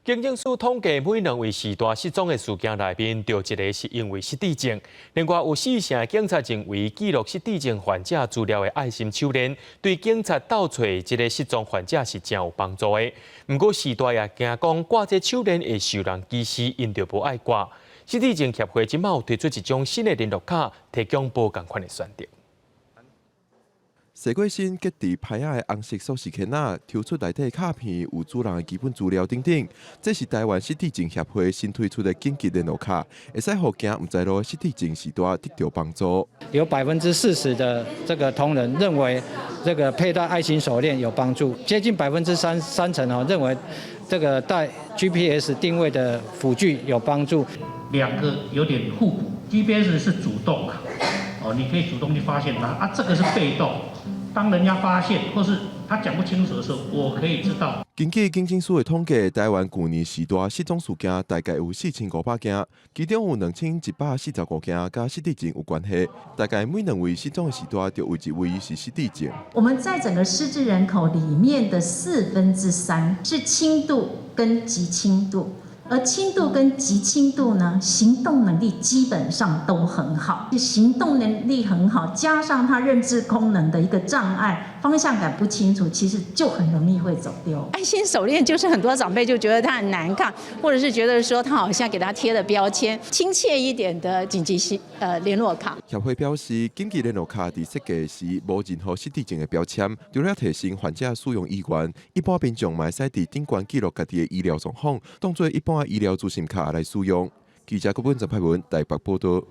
警政署統計，每兩位序大失蹤的事件內面，著一个是因為失智症。另外有四成的警察認為，記錄失智症患者資料的愛心手鏈，對警察鬥揣這个失蹤患者是誠有幫助的。毋過序大也驚講掛這手鏈會受人歧視，𪜶就無愛掛。失智症協會這馬有推出一種新的聯絡卡，提供無仝款的選擇。洗過身結佇牌仔的紅色鎖匙圈仔，抽出內底卡片有主人的基本資料等等。這是台灣失智症協會新推出的緊急聯絡卡，會使予行毋知路的失智症序大得著幫助。有40%的這個同仁認為這個佩戴愛心手鏈有幫助，接近三成哦認為這個戴 GPS 定位的輔具有幫助。兩個有點互補，GPS 是主動啊，哦，你可以主動去發現它，啊，這個是被動。當人家發現或是他講不清楚的時候，我可以知道。根據警政署的統計，台灣舊年序大失蹤事件大概有4500件，其中有2145件佮失智症有關係。大概每兩位失蹤的序大，就有一位是失智症。我們在整個失智人口裡面的3/4是輕度跟極輕度。而輕度跟極輕度呢，行動能力基本上都很好，行動能力很好，加上他認知功能的一個障礙，方向感不清楚，其實就很容易會走丟。愛心手鏈就是很多長輩就覺得它很難看，或者是覺得說他好像給他貼了標籤，親切一點的緊急系聯絡卡。協會表示，緊急聯絡卡佇設計時無任何失智症的標籤，除了提升患者使用意願，一般民眾嘛會使佇頂懸記錄家己的醫療狀況，當做一般醫療資訊卡來使用。記者郭本曾派文台北報道。